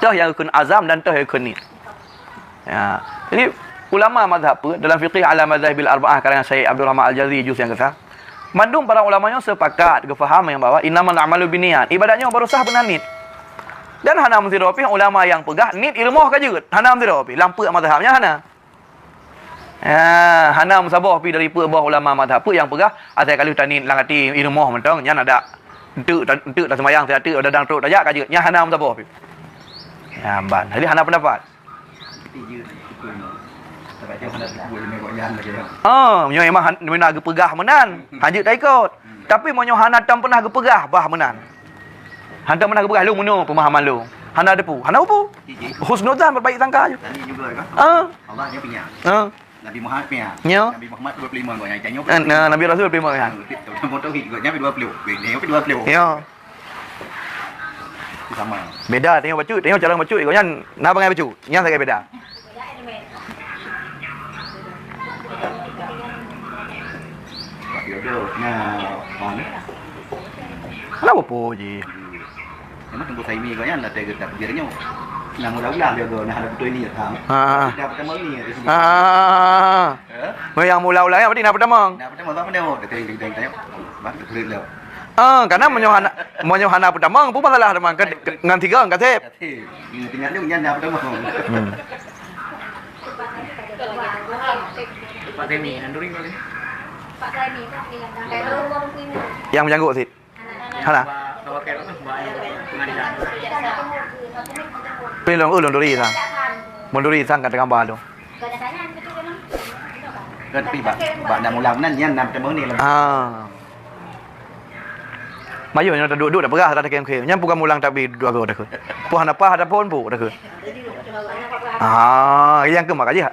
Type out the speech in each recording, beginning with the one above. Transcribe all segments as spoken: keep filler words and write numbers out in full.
Teuh nyang geukheun azam dan teuh nyang geukheun niet. Ya. Jadi, ulama mazhab peuet dalam Fiqih ala Madzahibil Arba'ah karangan Syekh Abdul Rahman Al-Jazari juz nyang keu sa, mandum para ulama nyoe sepakat geupaham nyang bahwa innamal a'malu binniyat. Ibadat nyoe baru sah beuna niet. Dan hana meusidroe pih ulama nyang peugah niet irumoh ka jeuet. Hana meusidroe pih. Lam peuet mazhab nyan hana. Ah, hana meusaboh pih dari peuet boh ulama mazhab peuet nyang peugah, asai ka lheueh taniet lam até irumoh mantong, nyan adak. Enteuk ta-, enteuk taseumayang siat teuk, dadang trok tajak ka jeuet. Nyan hana meusaboh pih. Ya, ban. Jadi hana pendapat. Ah, meunyoe memang han-, meunyoe geupeugah meunan, hanjeuet taikot. Tapi meunyoe hana tam pernah geupeugah, bah meunan. Hana tam pernah geupeugah, lôn meunoe pemahaman lôn. Hana teupeu, hana teupeu. Husnuzan, berbaik sangka je. Tadi juga kan? Ah. Allah dia punya. Ah. Nabi Muhammad punya. Ya. Nabi Muhammad dua puluh lima gobnyan. Tanya Ah, nah, Nabi Rasul dua puluh lima kan? Motor hit gobnyan dua puluh. Ini dua puluh. Ya. Sama. Beda, tengok bacut, tengok cara bacut, gobnyan na bangai bacut. Nyan sagai beda. Nah, mana? Kenapa po je? Memang tunggu Saimi kau nyan dah tega tak bujur nyoe. Nah, mula-mula dia kau nah ada betul ni ya, ha. Ha. Dah pertama ni ada sini. Ha. Eh? Yang mula-mula yang berarti nak pertama. Nak pertama tak mana? Dah tengok kita tengok. Bang, betul lah. Ah, karena meunyoe hana, meunyoe hana pertama, apa masalah teman? Kan ngan tiga kan sip. Sip. Ini tinggal dia nyan nak pertama. Hmm. Pak Saimi, nanduri kali. Yang menjanggut sip. Hana. Pilih ulun duri sang. Mun duri sang ka teugamba tu. Kan tapi bak, bak nak mulang nan nyan nam teumeu ni lah. Ah. Mayu nyoe duek-duek dah peugah dah khem-khem. Nyan bukan mulang tapi dua go dah. Puah napa dah pun bu dah. Ah, yang ke mak aja.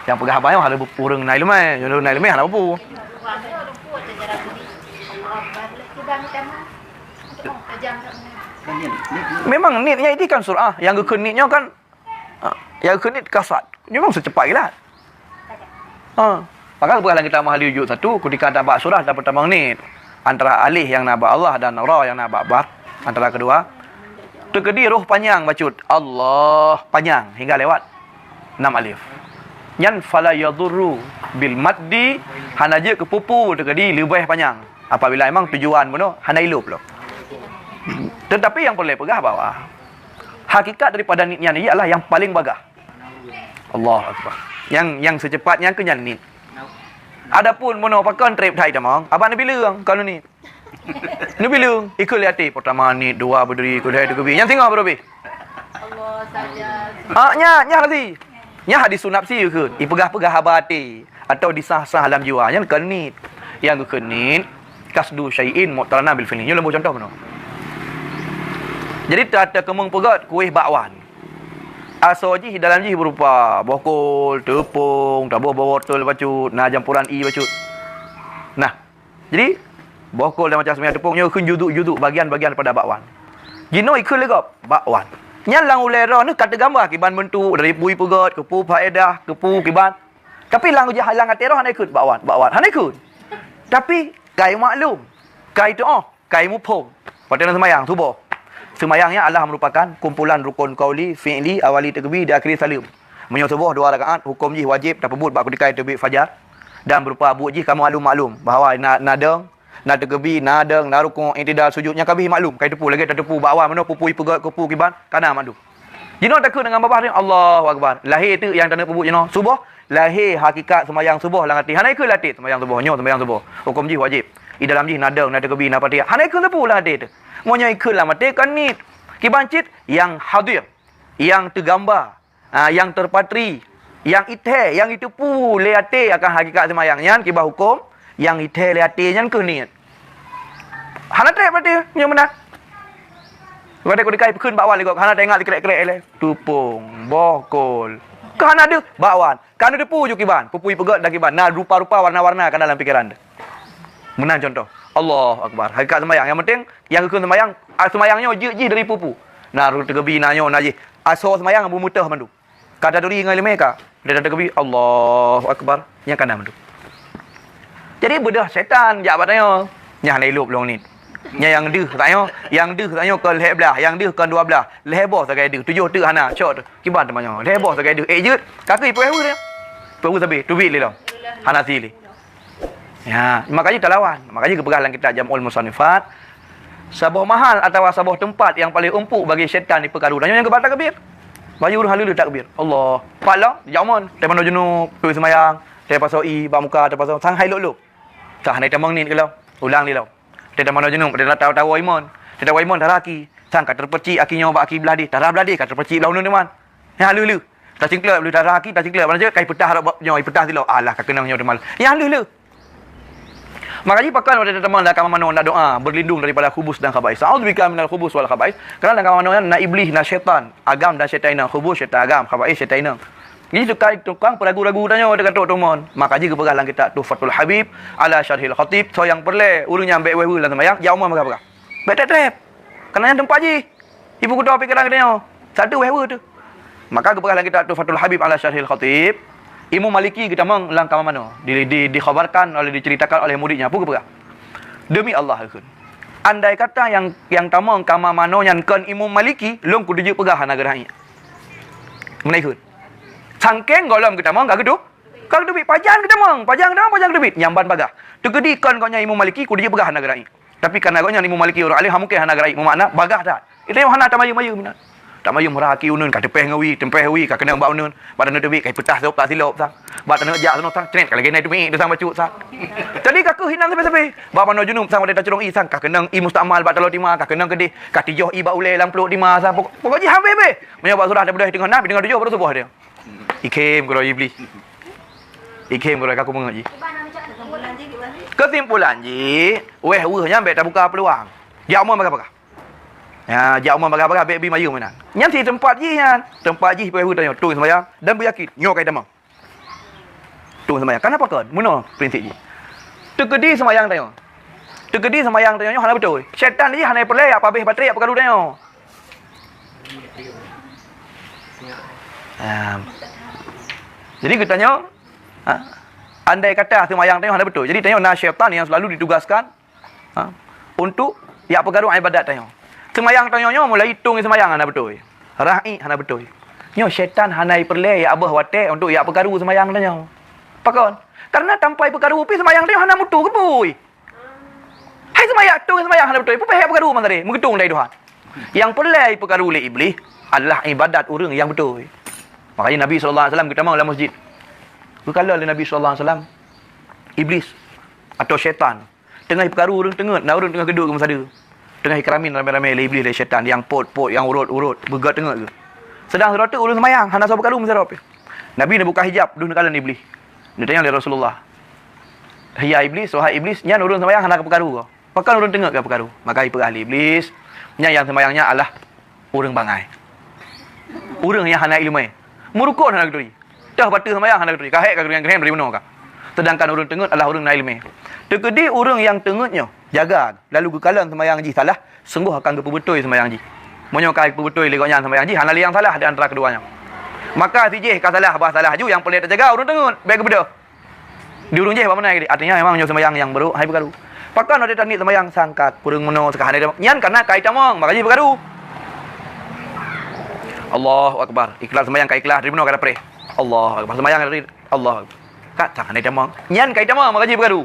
Nyang peugah haba nyoe hana ureueng na ileumèe, ureueng na ileumèe hana peue. Memang niet nyan itu kan surah, nyang geukheun niet nyoe kan, ah, nyang geukheun niet kasat. Memang seucepat kilat. Ha. Maka geupeugah lam kitab Mahalli Juz satu, ketika tabak surah dan pertama niet antara alif nyang na bak Allah dan ra nyang na bak ba, antara kedua, teukeudi roh panyang bacut Allah panyang hingga lewat nam alif. Nyan fala yadurru bil maddi, hana jeuet keu pupu teukeudi leubeh panyang. Apabila memang tujuan bunoe hana ilop lom. Tetapi nyang peureulèe peugah bahwa hakikat daripada niet nyan ialah nyang paleng bagah. Allahu Akbar. Nyang, nyang seucepat nyan keu nyan niet. Adapun bunoe pakon trép that tamong, abang neubileueng kon niet. Neubileueng, ikheun lé até, pertama niet, dua berdiri, kedua teukeubie. Nyang singoh baru bih. Allah saja. Ah, nya, nya hadis. Nya hadis nafsi kheun. Ipeugah-peugah haba até atau disah-sah lam jiwa. Nyan kon niet. Nyang geukheun niet, qasdu syai'in muqtaranan bil fi'li. Nyoe lôn beucontoh bunoe. Jadi, ta-, takeumeung peugöt kueh bakwan. Asoe jih dalam jih berupa boh kol, teupông, taboh bawor tol bacut, na jampuran ie bacut. Nah, Jadi, boh kol dan macam semuanya tepung nyoe kheun juzuk-juzuk, bagian-bagian daripada bakwan. Jinoe ikheun lé gob, bakwan. Nyan lam ulèe droeneuh ka teugamba kiban beuntuk, dari peue ipeugöt, keupeue faedah, keupeue kiban. Tapi lam uji halang até droe hana ikheun bakwan, bakwan. Hana ikheun. Tapi kai maklum, kai tuoh, kai muphom. Watèe na seumayang suboh. Seumayang nyan adalah merupakan kumpulan rukun qauli, fi'li, awali takbir, di akhiri saleuem. Meunyoe suboh dua rakaat, huköm jih wajéb tapeubuet bak keutika teubiet fajar. Dan berupa buet jih ka maklum-maklum bahwa na, na dong, na takbir, na dong, na rukuk, i'tidal, sujud, nyan ka bih maklum. Ka iteupeue lagèe tateupeue bak awai meunoe peue-peue ipeugöt, keupeue kiban, ka na maklum. Jinoe takheun deungon babah, Allahu Akbar. Lahé teuk nyang taneuk peubuet jinoe. Suboh, lahé hakikat seumayang suboh lam até. Hana ikheun lam até seumayang suboh, nyoe seumayang suboh. Huköm jih wajéb. Di dalam jih na dong, na takbir, na Fatihah. Hana ikheun teupeu lam até teuh. Meunyoe ikheun lam até kan niet. Kiban cit nyang hadir, nyang teugamba. Ah, nyang teupatri, nyang ithèe, nyang iteupeue lé até akan hakikat seumayang nyan kiban huköm, nyang ithèe lé até nyan keuh niet. Hana trép berarti nyoe meunan. Watèe keutika ipeukheun bak awai lé gob, hana taingat sikrek-krek lé. Tupông, boh kol. Ka hana deuh, bak awai. Ka na teupeue ju kiban, peue-peue ipeugöt dan kiban. Na rupa-rupa, warna-warna ka dalam pikeran teuh. Meunan contoh. Allahu Akbar. Hakikat seumayang. Nyang penting, nyang geukheun seumayang, ah, seumayang nyoe jeuet jih dari peue-peue. Na rukun takbir, na nyoe, na jih. Asoe seumayang beumutôh mandum. Ka taturi ngon ileumèe ka. Dia taturi, Allahu Akbar. Nyang ka na mandum. Jadi beudôh setan jak bak tanyoe. Nyan hana ilop lôn niet. Nyan nyang deuh tanyoe, nyang deuh tanyoe kon lhèe blaih, nyang deuh kon dua blaih, lhèe boh sagai deuh, tujoh teuk hana, cok tu. Kiban teuma nyoe, lhèe boh sagai deuh, ék jeuet, ka keuh ipeue hu dia. Ipeue hu sabé, teubiet lé lom. Hana si lé. Ya, makajih talawan. Makajih geupeugah lam kitab Jam'ul Musannifat, saboh mahal atawa saboh teumpat nyang paleng umpuk bagi syaitan jipeukaru tanyoe nyan geuba takbir. Bayu ureueng haleue takbir. Allah. Pat lom, jameun, teuh manoe junub, teuh seumayang, teuh pasoe ie, bak muka, teuh pasoe, sang hai lôk-lôk. Ka hana tamong niet keu lom. Ulang lé lom. Teuh manoe junub, teuh tawoe-tawoe imon. Teuh tawoe imon, tara aki. Sang ka teupeucik aki nyoe bak aki blah deh, tara blah deh ka teupeucik blah uneuen teuma. Nyan haleue-haleue. Tacingklek, blah tara aki, tacingklek, bana jeuet, kai peutah rot nyoe, peutah silop. Alah, ka keunong nyoe teuma. Nyan haleue-haleue. Makajih pakon watèe teuma lam kama manoe na doa, berlindung daripada khubus dan khabais. A'udzubika minal khubus wal khabais. Karena lam kama manoe nyan na iblih, na syaitan, agam dan syaitan inong, khubus syaitan agam, khabais syaitan inong. Jadi tukang, tukang peuragu-ragu tanyoe teuka trok teumon. Makajih geupeugah lam kitab Tuhfatul Habib ala Syarhil Khatib, soe nyang peureulèe ureueng nyang bèk weueh-weueh lam seumayang, jak u ma bagah-bagah. Bèk trép-trép. Karena nyan teumpat jih. Ipeukuto pikiran geutanyoe. Satu weueh-weueh teuh. Maka geupeugah lam kitab Tuhfatul Habib ala Syarhil Khatib, Imam Maliki geutamong lam kama manoe. Di, di, dikhabarkan oleh, diceritakan oleh muridnya. Peue geupeugah? Demi Allah, kheun. Andai kata nyang, nyang tamong kama manoe nyan kon Imam Maliki, lôn kuteujeuet peugah hana geurahi. Meunan kheun. Sangkeng gohlom geutamong ka geutu-, ka geuteubiet. Pajan geutamong, pajan geutamong, pajan geuteubiet. Nyan ban bagah. Teukeudi kon gobnyan Imam Maliki, kuteujeuet peugah hana geurahi. Tapi karena gobnyan Imam Maliki ureueng alim, ha mungken hana geurahi, meumakna bagah that. Itu hana tamayeuem-mayeuem meunan. Tamayeuem raki uneuen ka teupèh ngon wie, teupèh wie ka keunong bak uneuen, bak taneuk teubiet ka peutah sop tak silop sang. Bak taneuk jak sinoe sang, cret ka lagèe nai teumiek deusang bacut sang. Jadi ka keuh hinan sabe-sabe. Bak manoe junub sang watèe tacurong ie sang ka keunong ie mustakmal bak taloe tima, ka keunong keudeh, ka tijoh ie bak ulèe lam pluek tima sang. Pokok, pokok jih habéh-habéh. Meunyoe bak surah tabeudôh teungoh nam, teungoh tujoh baru suboh dia. Ikhém keudroe iblih. Ikhém keudroe ka kumeungeut jih. Keusimpulan jih, weueh-weueh nyan bèk tabuka peuluang. Jak u ma bagah-bagah. Ya, jak u ma bagah-bagah bèk bi mayeuem meunan. Nyan si teumpat jih nyan. Teumpat jih weueh-weueh tanyoe, tueng seumayang dan beuyakin nyoe ka itamong. Tueng seumayang. Kenapa kon? Meunoe prinsip jih. Teukeudi seumayang tanyoe. Teukeudi seumayang tanyoe nyoe hana beutôi. Syaitan jih hana peureulèe jak pabéh batré jak peukaru tanyoe. Em. Jadi geutanyoe, ha, andai kata seumayang tanyoe hana beutôi. Jadi tanyoe na syaitan nyang selalu ditugaskan, ha, untuk jak peukaru ibadat tanyoe. Seumayang tanyoe nyoe mulai tueng seumayang hana beutôi. Rah ié hana beutôi. Nyoe syaitan hana peureulèe jak beuh watèe untuk jak peukaru seumayang tanyoe. Pakon? Karena tanpa ipeukaru pih seumayang tanyoe hana mutu geupui. Hai seumayang, tueng seumayang hana beutôi. Peue payah peukaru mandari, meugeutueng dari Tuhan. Nyang peureulèe ipeukaru lé iblih adalah ibadat ureueng nyang beutôi. Makanya Nabi sallallahu alaihi wasallam geutamong lam masjid. Geukalon lé Nabi sallallahu alaihi wasallam iblih atau syaitan. Teungoh ipeukaru ureueng teungeut, na ureueng teungoh geuduek keu meusadeue. Teungoh ikeramin ramé-ramé lé iblih lé syaitan, nyang pot-pot, nyang urot-urot, beugöt teungeut geuh. Seudang sidroe teuk ureueng seumayang, hana soe peukaru meusaroe pih. Nabi neubuka hijab, deuh neukalon iblih. Neutanyong lé Rasulullah, "Hiya Iblis, wahai Iblis, nyan ureueng seumayang hana kapeukaru goe. Pakon ureueng teungeut kapeukaru?" Maka ipeugah lé Iblis, "Nyan nyang seumayang nyan adalah ureueng bangai. Ureueng nyang hana ileumèe. Meurukon hana geuturi. Teuh bateue seumayang hana geuturi. Ka hék ka geuriang-geuriang dari bunoe ka. Sedangkan ureueng teungeut adalah ureueng na ileumèe." Teukeudi ureueng nyang teungeut nyoe jaga, lalu geukalon seumayang jih salah, sunggoh akan geupeubeutôi seumayang jih. Meunyoe ka geupeubeutôi lé gobnyan seumayang jih, hana lé nyang salah di antara keudua nyan. Maka si jih ka salah, bah salah aju, nyang peureulèe tajaga ureueng teungeut, bèk geubeudôh. Di ureueng jih bak meunan, artinya memang nyoe seumayang nyang brôk, hai peukaru. Pakon ada taniet seumayang sangkat, kureueng meunoe, seuka hana tamong. Nyan karena ka itamong, maka jih peukaru. Allahu Akbar. Ikhlas seumayang ka ikhlas, dari bunoe ka dapreh. Allahu Akbar. Seumayang dari Allahu Akbar. Ka, ka hana itamong. Nyan ka itamong, maka jih peukaru.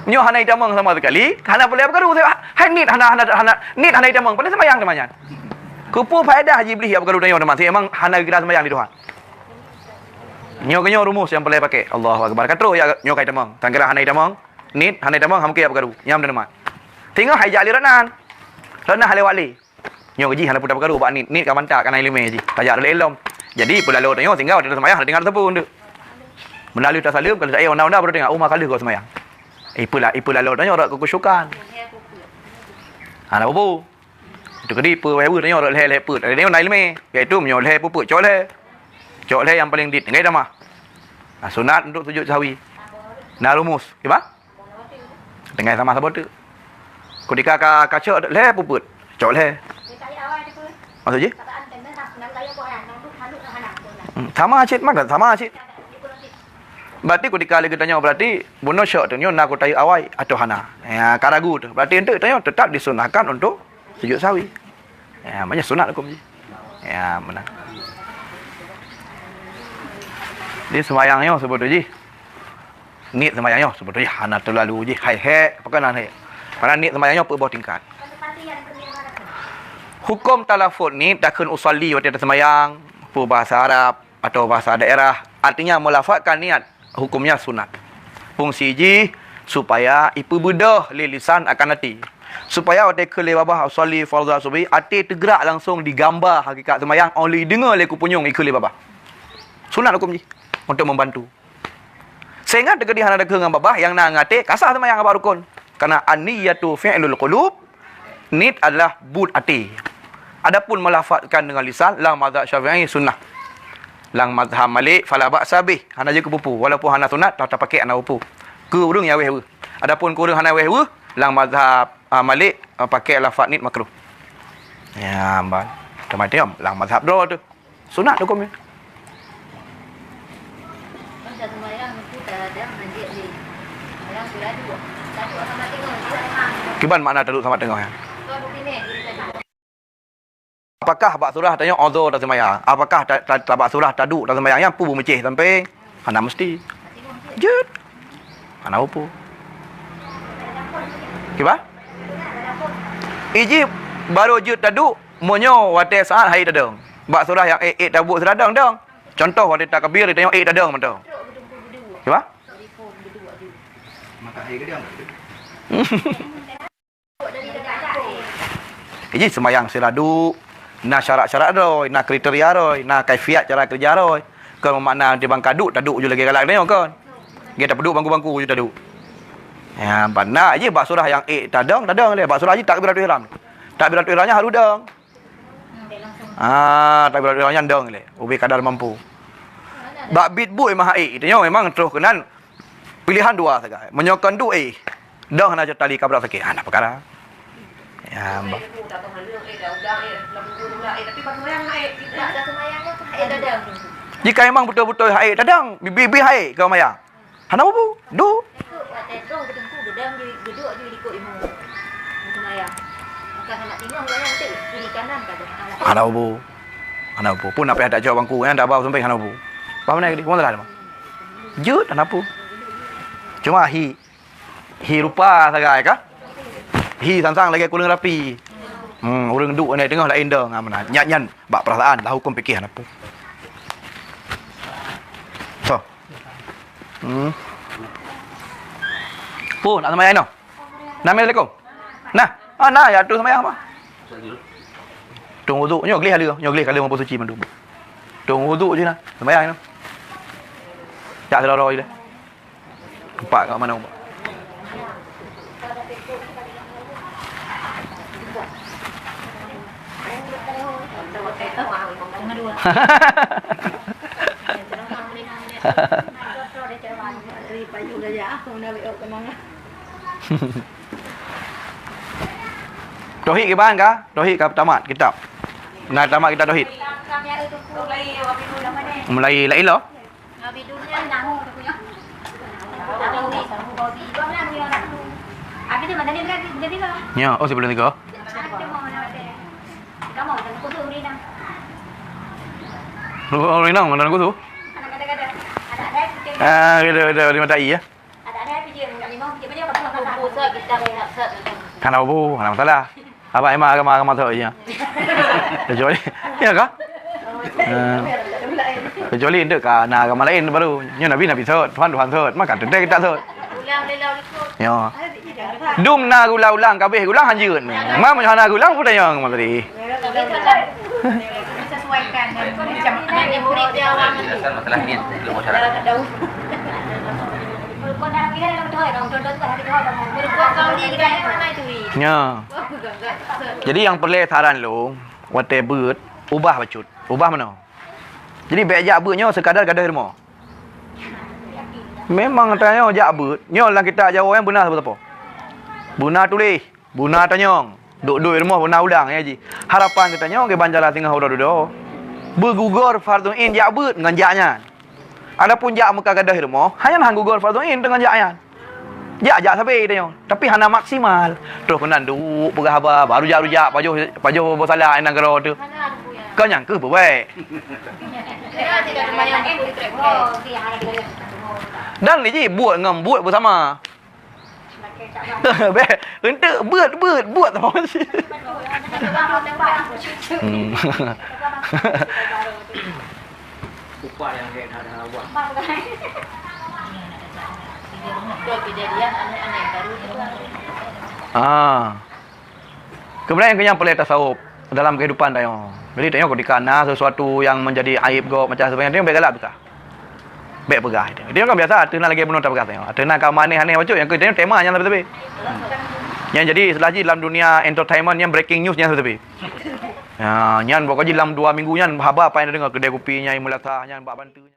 Nyoe hana itamong sama sekali, hana peureulèe peukaru. Hai niet hana, hana, hana, niet hana itamong. Padahai seumayang teuma nyan. Keupeue faedah jih iblih jak peukaru tanyoe teuma, si memang hana geukira seumayang di Tuhan. Nyoe keunyoe rumus nyang peureulèe pakai. Allahu Akbar. Ka troh jak nyoe ka itamong. Sangkira hana itamong. Niet hana itamong, ha mungken jak peukaru. Nyam teuneuma. Singoh hai jak lé rot nan. Rot nan hana lewat lé. Nyoe jih hana peue tapeukaru bak niet. Niet ka mantap, ka na ileumèe jih. Tajak lé lom. Jadi, peulalo tanyoe tinggai watèe seumayang hana teuingat sapeue. Meunaleuh tasaleuem, ka lheueh taék onda-onda baru teuingat, "Oh, ma ka lheueh goe seumayang." Ipeula-, ipeulalo tanyoe rot keu keusyukan. Hana peue-peue. Teukeudi peue wèe-wèe tanyoe rot lhèe-lhèe peuet. Ada tanyoe na ileumèe, yaitu meunyoe lhèe peuet, cok lhèe. Cok lhèe nyang paleng dit, tinggai tamah. Nah, sunat untuk sujud sahwi. Na rumus, kiban? Tinggai tamah saboh teuk. Ketika ka, ka cok lhèe peuet, cok lhèe. Maksud jih? Hmm, sama cit, maka sama cit. Berarti ketika lagi tanyoe, berarti bunoe syok tu nyoe na kutayu awai atau hana. Ya, ka ragu tu. Berarti untuk tanyoe tetap disunahkan untuk sujud sahwi. Ya, maknanya sunat hukum jih. Ya, benar. Jadi sembahyang nyoe sebetulnya jih. Niet sembahyang nyoe sebetulnya hana terlalu jih hai hek, apa kan hai. Karena niet sembahyang nyoe peuboh tingkat. Hukum talafut niet takheun usalli watée taseumbahyang, peue bahasa Arab, atau bahasa daerah, artinya melafazkan niat, hukumnya sunat. Fungsi jih supaya ipeubeudoh lé lisan akan até. Supaya watée kheun lé babah usalli fardhu subhi, até teugerak langsung digamba hakikat seumayang óh lheueh deungoe lé kupunyueng ikheun lé babah. Sunat hukum jih untuk membantu. Sehingga teukeudi hana takheun ngon babah nyang na ngon até, ka sah seumayang bak rukun. Karena an-niyatu fi'lul qulub, niet adalah buet até. Adapun melafazkan dengan lisan, lam mazhab Syafi'i sunnah. Lam mazhab Malik, fala ba'sa bih, hana jeuet keu peue-peue, walaupun hana sunat, ta-, tapakék hana peue-peue. Keu ureuëng nyang wéh weuh. Adapun keu ureuëng hana wéh weuh, lam mazhab, ah, Malik, ah, pakék lafaz niet makruh. Ya, ban. Teuma-teuma, lam mazhab droe tu. Sunat hukum nyan. Kiban makna taduek samat teungoh nyan? Apakah bak surah tanyoe udhur taseumbahyang? Apakah ta-, ta-, ta-, bak surah taduek taseumbahyang nyan peue beumeucéh sampéng? Hana meusti. Jeuet. Hana peue-peue. Kiban? Ijih barô jeuet taduek, meunyoe watée saát hai tadong. Bak surah nyang ék-ék tabuet sira dong, dong. Contoh watée takbir, tanyoe ék tadong mantong. Kiban? Ijih seumayang sira duek, na syarat-syarat droe, na kriteria droe, na kaifiat cara keureuja droe. Kon makna di bangka duek, taduek ju lagée galak tanyoe kon. Gét tapeuduek bangku-bangku ju taduek. Ya, ban na jih bak surah nyang ék tadong, tadong lé. Bak surah jih takbiratul ihram. Takbiratul ihram nyan harôh dong. Ah, takbiratul ihram nyan dong lé. Ubé kadar mampu. Bak bit buet mah ék, tanyoe memang troh keunan pilihan dua sagai. Meunyoe kon duek éh, dong hana tali kabrak sakét. Hana peukara. Ya, ba-, jika memang beutôi-beutôi hai tadong, bi-, bi-, bi hai keu maya. Hana ubu, du. Hana ubu. Hana ubu. Pun apa yang tak jawab bangku, yang tak bawa samping hana ubu. Paham ni? Cuma salah. Jut, hana ubu. Cuma hi Hi rupa sagai ka? Hi sang-sang lagée kureueng rapi. Hmm, ureuëng duek nyan teungoh laén dong, ha, meunan. Nyan, nyan bak peurasaan lah huköm piké hana peue. So. Hmm. Pun nak seumayang inoe? Nah, assalamualaikum. Nah, ah, nah, ya tu seumayang apa? Tung wuduk, nyoe gleh ada, nyoe gleh kali mampu suci mandum. Tung wuduk je nah, seumayang inoe. Jak sidroe-droe je dah. Empat kat mana, Mak? Tauhid kiban ka? Tauhid ka tamat kitab. Nah, tamat kitab tauhid. Mulai lain lah. Ya, oh, sebelum tiga. Oh, Rinang, mana aku tu? Ah, gitu, gitu, di mata iya. Kan apa, hana masalah. Abang emang agama-agama tu je. Kecuali, ya kah? Ha. Kecuali deuk ka na agama lain baru. Nyoe Nabi, Nabi sot, Tuhan, Tuhan sot. Maka teuntèe kita sot. Ya. Dum na geulang-ulang, kabeh geulang hanjeut. Ma meunyoe hana geulang, peue tanyong agama tadi? Ya. Jadi nyang peureulèe saran lôn, watèe beuet, ubah bacut. Ubah meunoe. Jadi bèk jak beuet nyoe sekadar gadôh rumoh. Memang tanyoe jak beuet, nyoe lam kitab Jawoe nyan beuna sapo-sapo. Beuna tuléh, beuna tanyong. Duek-duek rumoh beuna ulang, ya ji. Harapan geutanyoe kiban jalan singoh uroe dudoe. Beugugor fardhu ain jak beuet ngon jak nyan. Adapun jak Mekah gadôh rumoh, hana han gugur fardhu ain teungoh jak nyan. Jak, jak sabe tanyoe, tapi hana maksimal. Troh keunan duek peugah haba, baru jak, baru jak pajoh, pajoh boh salat nanggroe teuh. Kon nyan keuh beubaik. Dan lé jih buet ngon buet beusama. Beh, eunteuk beuet, beuet, buet sama cit. Hmm. Upah nyang gét hana awak. Ah. Kemudian yang kenyang peureulèe tasawuf dalam kehidupan tanyoe. Jadi tanyoe ketika na sesuatu yang menjadi aib gob macam sebagainya, tanyoe bèk galak peugah. Bèk peugah. Itu kan biasa, ateueh na lagèe bunoe tapeugah tanyoe. Ateueh na ka maneh aneh bacut, nyang keu tanyoe tema nyan sabe-sabe. Nyan jadi istilah jih dalam dunia entertainment nyan breaking news nyan sabe-sabe. Ya, nyan pokok jih dalam dua minggu nyan haba paen deungoe keudè kupi nyan mulasa nyan bak bantu.